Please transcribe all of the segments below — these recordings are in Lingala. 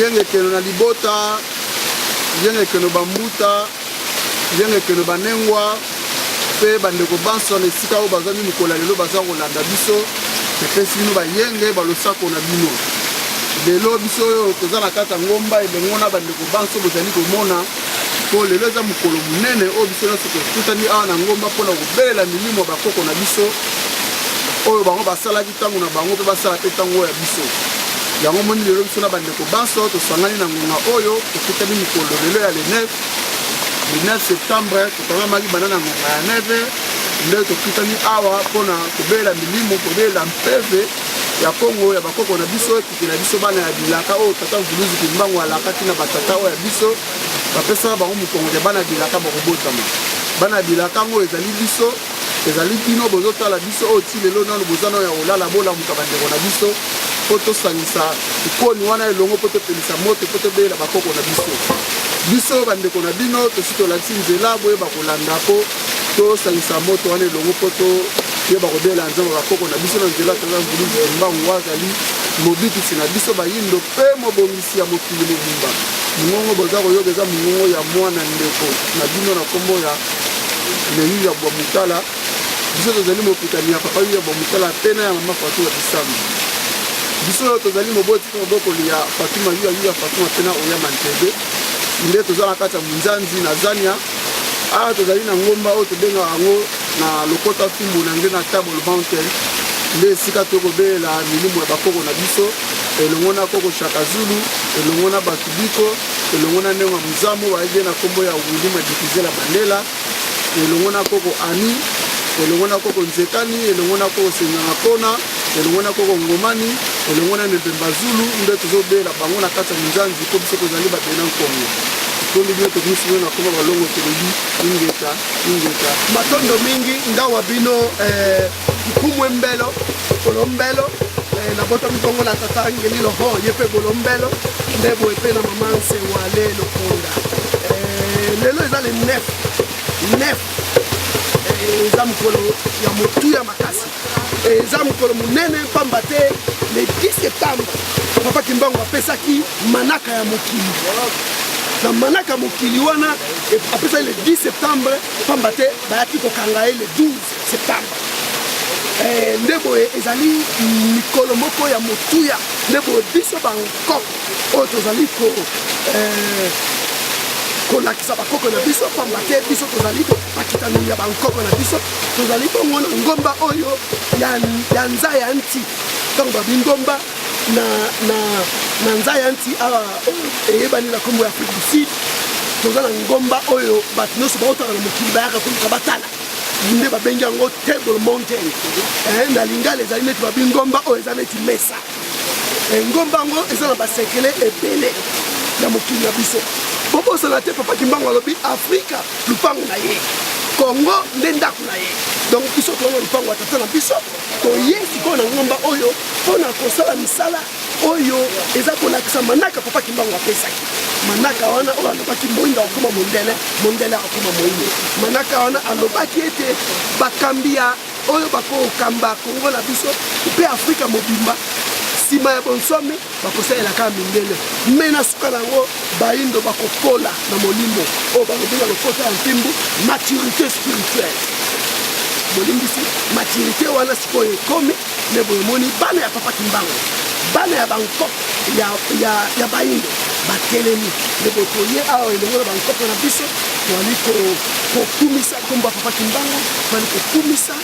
Yenge keno na libota, yenge keno bambuta, yenge keno banengwa mpe bandeko banso na esika oyo bazwami mokolo ya lelo baza kolanda biso. Topesi bino bayenge balosako na bino. Lelo biso oyo toza na kati ya ngomba elongo na bandeko banso bozali komona mpo lelo eza mokolo monene oyo biso nyonso tokutani awa na ngomba mpo na kobelela milimo ya bakoko na biso oyo bango basalaki ntango na bango mpe basala mpe ntango oyo ya biso. Yango moni lelo biso na bandeko banso tosangani na ngonga oyo tokutani mokolo lelo ya le 9 le 9 septembre, tokangamaki banda na ngonga ya 9 nde tokutani awa mpo na kobelela milimo, kobelela mpeve ya Kongo ya bakoko na biso, ekitela biso bana ya bilaka oyo tata Mvuluzi Kimbangu alakaki na batata oyo ya biso, bapesaka bango mokongo ya bana ya bilaka bakobotama. Bana ya bilaka yango ezali biso, ezali bino bozotala biso oyo ti lelo nano boza nano ya kolala. Bolamuka bandeko na biso mpo tosangisa nkoni wana elongo mpo topelisa moto mpo tobelela bakoko na biso. Biso bandeko na bino tosi tolakisi nzela, boyeba kolanda mpo tosangisa moto wana elongo mpo toyeba kobelela Nzambe bakoko na biso na nzela tata Mvuluzi Kimbangu azali mobikisi na biso bayindo mpe mobongisi ya mokili mobimba. Mongongo boza koyoka eza mongongo ya mwana ndeko na bino na nkombo ya Neyu ya Bwa Mutala. Biso tozali mokutani ya papa Yuya Bwa Mutala mpe na ya mama Fatou ya Bisambo. Biso oyo tozali moboti mpe mobokoli ya Fatuma Yuya Yuya Fatuma mpe na Oyama Ntebe, nde toza na kati ya Munzanzi na Zania. Awa tozali na ngomba oyo tobengaka yango na lokota fimbu na nge na Table Mountain, nde esika tokobelela milimo ya bakoko na biso elongo na koko Shaka Zulu, elongo na bato biko, elongo na ndenge ya Muzamu bayebi na nkombo ya Winnie Madikizela Mandela, elongo na koko Ani, elongo na koko Nzekani, elongo na koko Senganga Kona, elongo na koko Ngomani, elongo na Nempemba Zulu, nde tozobela bango na kati ya Minzanzi mpo biso tozali babena Nkongo. Totondi bino, tokumisi bino na nkombo balongo, tolobi ingeta, ingeta. Matondo mingi ngawa bino eh, nkumu embelo bolombelo eh, nabotami bongo na tata Ngeli Loho ye mpe bolombelo nde boye mpe na mama Nsewale Lokonda. Eh, lelo eza le 9 9 eh, eza mokolo ya motuya makasi, eza mokolo monene mpamba te le 10 septembre papa Kimbangu apesaki manaka ya mokili. Na manaka ya mokili wana apesaki le 10 septembre mpamba te bayaki kokanga ye le 12 septembre. Eh, nde boye ezali mikolo moko ya motuya, nde boye biso bankoko oyo tozali ko eh, kolakisa bakoko na biso mpamba te biso tozali bakitani ya bankoko na biso. Tozali bongo na ngomba oyo ya, ya nza ya nti. Ntango babi ngomba na, na, na nza ya nti awa oyo eyebani na nkombo ya Afrique du Sud, toza na ngomba oyo bato nyonso baotaka na mokili bayaka koluka batala, nde babengi yango Table Mountain. Eh, na lingala ezali neti babi ngomba oyo eza neti mesa. Eh, ngomba yango eza na basekele ebele ya mokili na biso. Bobosana te papa Kimbangu alobi Afrika lupango na ye, Kongo nde ndako na ye. Donc biso toza na lupango ya tata na biso, toye sikoyo na ngomba oyo mpo na kosala misala oyo eza kolakisa manaka papa Kimbangu apesaki. Manaka wana oyo alobaki moyindo akokoma mondele, mondele akokoma moyindo. Manaka wana alobaki ete bakambi ya oyo bakokamba Kongo na biso mpe Afrika mobimba nsima ya bonsomi bakosalela kaka mindele, me na suka na yango bayindo bakokola na molimo oyo balobi na lokota ya ntimbu maturité spirituelle. Bolimbisi, maturité wana sikoyo ekomi nde boye omoni bana ya papa Kimbangu, bana ya bankoko ya, ya, ya bayindo batelemi nde boye toye awa elongo na bankoko na biso, toali kokumisa nkombo ya papa Kimbangu, toali kokumisa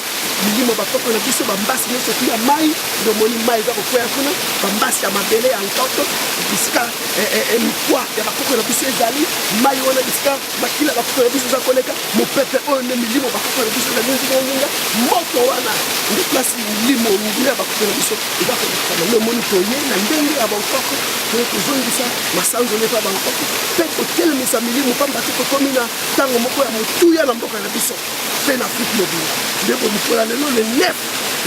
milimo ya bakoko na biso, bambasi nyonso tu ya mai. Nde omoni mai eza kokwea kuna, bambasi ya mabele ya nkoto bisika mikwa ya bakoko na biso ezali, mai wana bisika makila ya bakoko na biso eza koleka, mopepe oyo nde milimo bakoko na biso ezali nzinganzinga, moto wana nde place milimo nguya ya bakoko na biso eza kolekana. Nde omoni toye na ndenge ya bankoko, toye kozongisa masanzoli epa bankoko mpe kotelemisa milimo, pamba te tokomi na ntango moko ya motuya na mboka na biso mpe na Afrique mobimba. Nde bo mokolo ya lelo le 9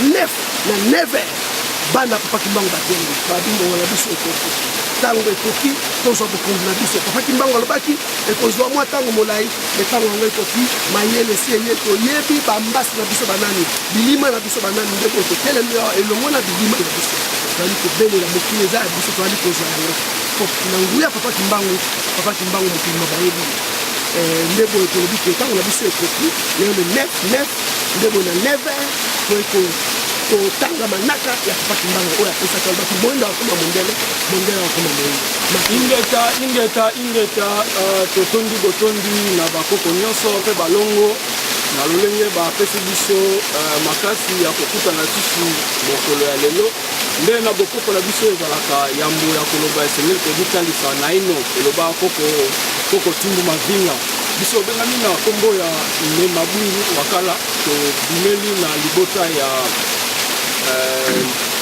9 na 9 heures bana papa Kimbangu batelemi, babi ngonga na biso ekoki, ntango ekoki tozwa bokonzi na biso. Papa Kimbangu alobaki ekozwa mwa ntango molai, me ntango yango ekoki, mayele esi eye, toyebi bambasi na biso banani, bilima na biso banani. Nde boye totelemi awa elongo na bilima na biso. Tozali kobelela mokili eza ya biso, tozali kozwa yango po na nguya ya Papa Kimbangu. Papa Kimbangu mokili ma bayebi eh, nde boye tolobi ke ntango na biso ekoki lelo le 9 9 nde boye na 9 heures toye kotanga manaka ya Papa Kimbangu oyo apesaki, alobaki moindo akoma mondele, mondele akoma moindo. Ingeta, ingeta, ingeta. Totondi botondi na bakoko nyonso mpe balongo na lolenge bapesi biso makasi ya kokutana lisusu mokolo ya lelo. Nde na bokoko na biso ezalaka yambo ya koloba esengeli komitalisa naino, eloba koko koko Timbu Mavinga. Biso obengami na nkombo ya Nemabungu Wakala, tobimeli na libota ya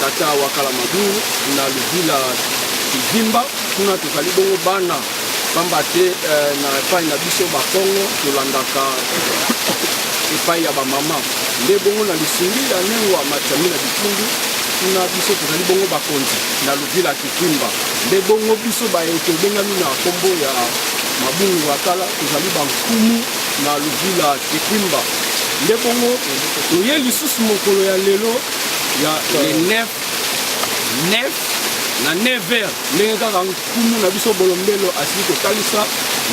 tata Wakala Mabungu na Luvila Kivimba. Kuna tozali bongo bana, pamba te na epai na biso Bakongo tolandaka epai ya bamama. Nde bongo na lisungi ya Nengwa Matiami na Bitundu, kuna biso tozali bongo bakonzi na Luvila Kikwimba. Nde bongo biso baye tobengami na nkombo ya Mabungu Wakala, tozali bankumu na Luvila Kikwimba. Nde bongo toye lisusu mokolo ya lelo ya le 9 9 na 9 heures, ndenge kaka nkumu na biso Bolombelo asili kotalisa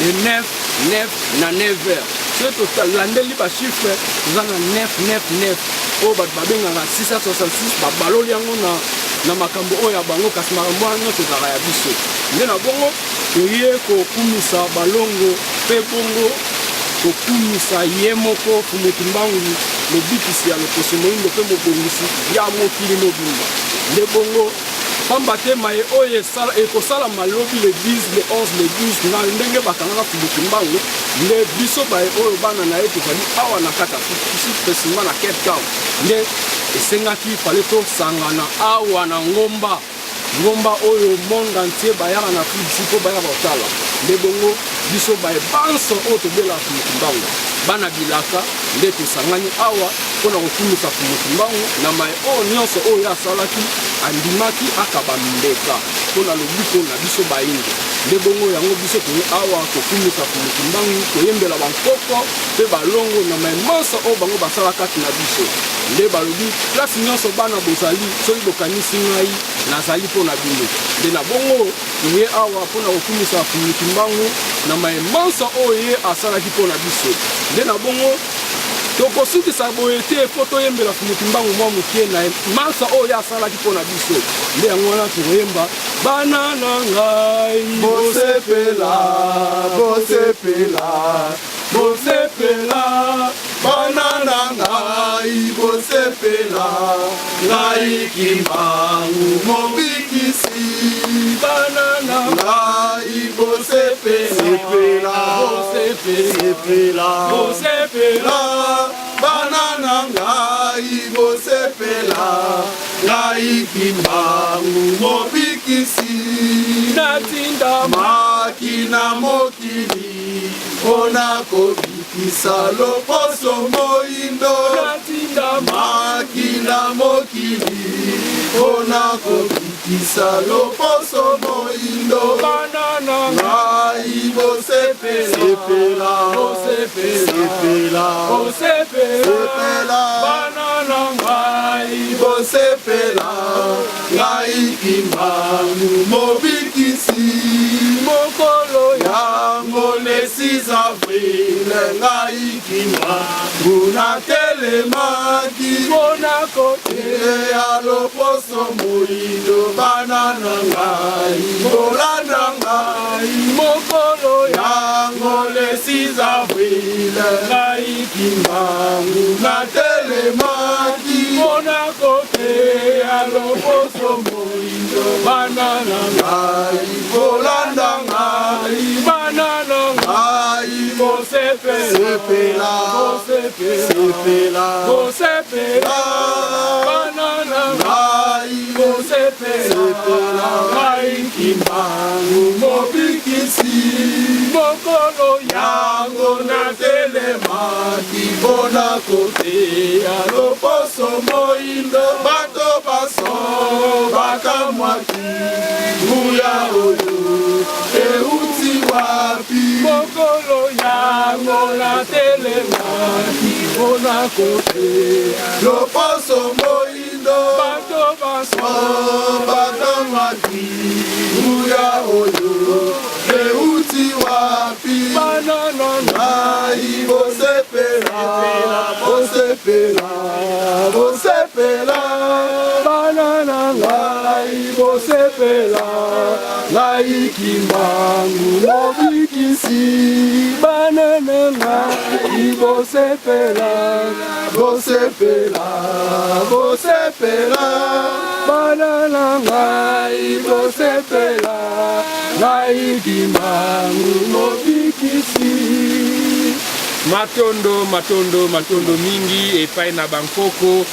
le 9 9 na 9 heures. Soki tolandeli bachiffre, toza na 9 9 9 oyo bato babengaka 666, babaloli yango na makambo oyo ya bango, kasi makambo wana nyonso ezalaka ya biso. Nde na bongo toye kokumisa balongo mpe bongo kokumisa ye moko Fumu Kimbangu, mobikisi ya loposo moindo mpe mobongisi ya mokili mobimba. Nde bongo pamba te maye oyo ekosalama lobi le 10, le 11, le 12, na ndenge bakangaka Fumu Kimbangu, nde biso baye oyo bana na ye tozali awa na kati Afrique, précisément na Cape Town, nde esengaki fale tosangana awa na ngomba ngomba oyo monde entier bayaka na Afrique du Sud mpo bayaka kotala. Nde bongo biso baye banso oyo tobelaka Fumu Kimbangu, bana bilaka, nde tosangani awa mpona kokumisa Fumu Kimbangu na maye oyo nyonso oyo ye asalaki, andimaki akaba mbeka mpona lobiko na biso bayindo. Nde bongo yango biso toye awa kokumisa Fumu Kimbangu, koyembela bankoko mpe balongo na maye manso oyo bango basala kati na biso. Nde balobi place nyonso bana bozali, soki bokanisi ngai, nazali mpo na bino. Nde na bongo toye awa mpo na kokumisa Fumu Kimbangu na maye manso oyo ye asalaki mpo na biso. Nde na bongo tokosukisa boye te, mpo toyembela Fumu Kimbangu mwa moke na manso oyo ye asalaki mpo na biso. Nde yango wana tokoyemba bana na ngai bosepela, bosepela, bosepela, bana na ngai bosepela, ngai Kimbangu mobikisi, bana na ngai bosepela, bosepela, bosepela, bana na ngai bosepela, ngai Kimbangu mobikisi, natinda maki na mokili mpona kobikisa loposo moindo, natinda maki na mokili mpona kobikisa loposo moindo, bana na ngai bosepela, bosepela, bosepela, bana na ngai bosepela, ngai Kimbangu mobikisi, mokolo yango le 6 avril ngai Kimbangu natelemaki mpona koteya loposo moindo, bana na ngai bolanda ngai, mokolo yango le 6 avril ngai Kimbangu natelemaki mpona koteya loposo moindo, bana na ngai bolanda ngai, bana na ngai bosepela, bosepela, bosepela, bana na ngai bosepela, ngai Kimbangu mobikisi, mokolo yango natelemaki mpona koteya loposo moindo, bato baso bakamwaki nguya oyo euti wapi, mokolo yango natelemaki mpona koteya loposo moindo. Matondo Bato banso bakamwaki nguya oyo euti wapi? Bana na ngai bosepela, bosepela, bosepela. Bana na ngai bosepela, ngai Kimbangu mobikisi. Bana na ngai bosepela, bosepela, bosepela. Bana na ngai bosepela, ngai Kimbangu mobikisi. Matondo, matondo, matondo mingi epai na bankoko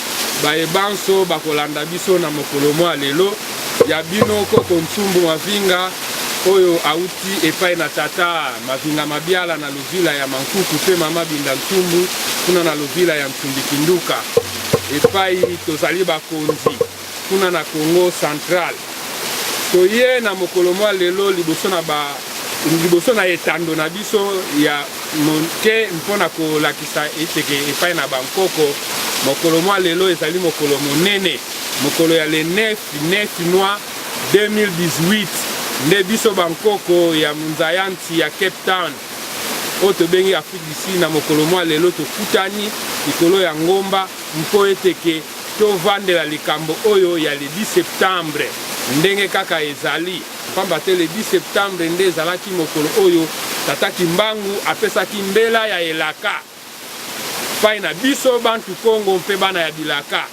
baye banso bakolanda biso na mokolo mwa lelo. Ya bino koko Nsumbu Mavinga oyo auti epai na tata Mavinga Mabiala na Luvila ya Mankuku mpe mama Binda Nsumbu kuna na Luvila ya Nsumbi Kinduka, epai tozali bakonzi kuna na Congo Central. Toye na mokolo mwa lelo liboso na ba liboso na etando na biso ya moke mpo na kolakisa eteke epai na bankoko. Mokolo mwa lelo ezali mokolo monene, mokolo ya le 9 9 mois 2018, nde biso bankoko ya Munzayanti ya Cape Town oyo tobengi Afrique du Sud, na mokolo mwa lelo tokutani likolo ya ngomba mpo eteke tovandela likambo oyo ya le 10 septembre ndenge kaka ezali, pamba te le 10 septembre nde ezalaki mokolo oyo Tata Kimbangu apesaki mbela ya elaka epai na biso Bantu Kongo mpe bana ya bilaka.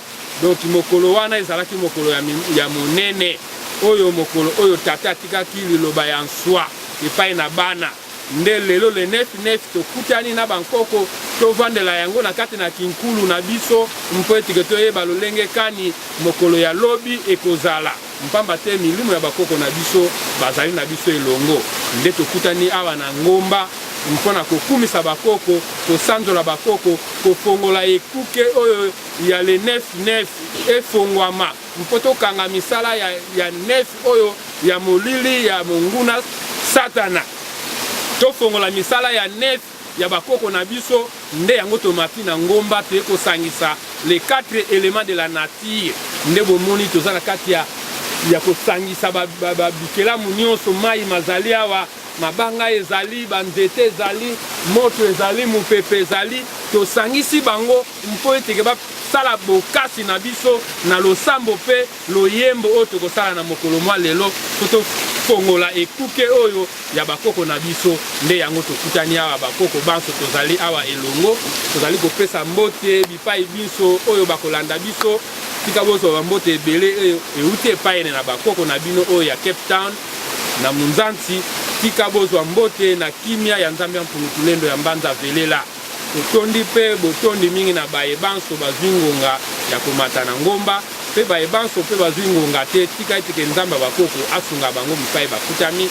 Donc mokolo wana ezalaki mokolo ya, ya monene oyo mokolo oyo tata atikaki liloba ya nswa epai na bana. Nde lelo le 9 9 tokutani na bankoko tovandela yango na kati na kinkulu na biso mpo etike toyeba lolenge kani mokolo ya lobi ekozala, mpamba te milimo ya bakoko na biso bazali na biso elongo. Nde tokutani awa na ngomba mpo na kokumisa bakoko, kosanzola bakoko, kofongola ekuke oyo ya le 9 9 efongwama mpo tokanga misala ya, ya 9 oyo ya molili ya monguna Satana, tofongola misala ya 9 ya bakoko na biso. Nde yango tomati na ngomba, toye kosangisa les quatre elements de la nature. Nde bomoni toza na kati ya, ya kosangisa bikelamu ba, ba, nyonso. Mai mazali awa, mabanga ezali, banzete ezali, moto ezali, mopepe ezali. Tosangisi bango mpo eteke basala bokasi na biso na losambo mpe loyembo oyo tokosala na mokolo mwa lelo mpo tofongola ekuke oyo ya bakoko na biso. Nde yango tokutani awa, bakoko banso tozali awa elongo, tozali kopesa mbote bipai binso oyo bakolanda biso. Tika bozwa bambote ebele oyo euti epai na bakoko na bino oyo ya Cape Town na Munzansi. Tika bozwa mbote na kimia ya Nzambe ya Mpungu Tulendo ya Mbanza Velela. Totondi mpe botondi mingi na baye banso bazwi ngonga ya komata na ngomba, mpe baye banso mpe bazwi ngonga te. Tika ete ke Nzambe ya bakoko asunga bango bipai bakutami.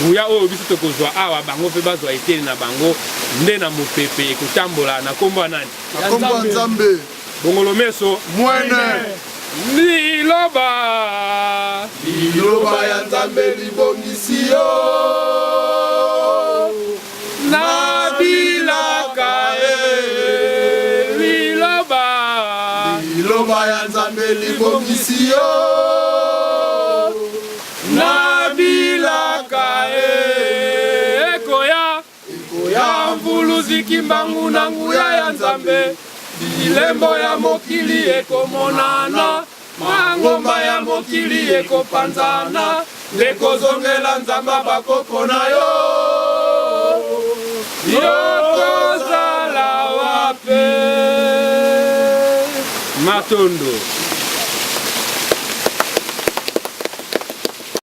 Nguya oyo biso tokozwa awa, bango mpe bazwa eteni na bango nde na mopepe ekotambola na kombo ya nani? Na kombo ya Nzambe. Bongolo meso. Mwene. Liloba. Liloba ya Nzambe libongisi yo. Na bilaka e liloba. Liloba ya Nzambe libongisi yo. Na bilaka e ekoya. Ekoya mvuluzi Kimbangu na nguya ya Nzambe. Bilembo ya mokili ekomonana, mangomba ya mokili ekopanzana, nde kozongela Nzambe bakoko na yo. Yo kozala wape? Matondo.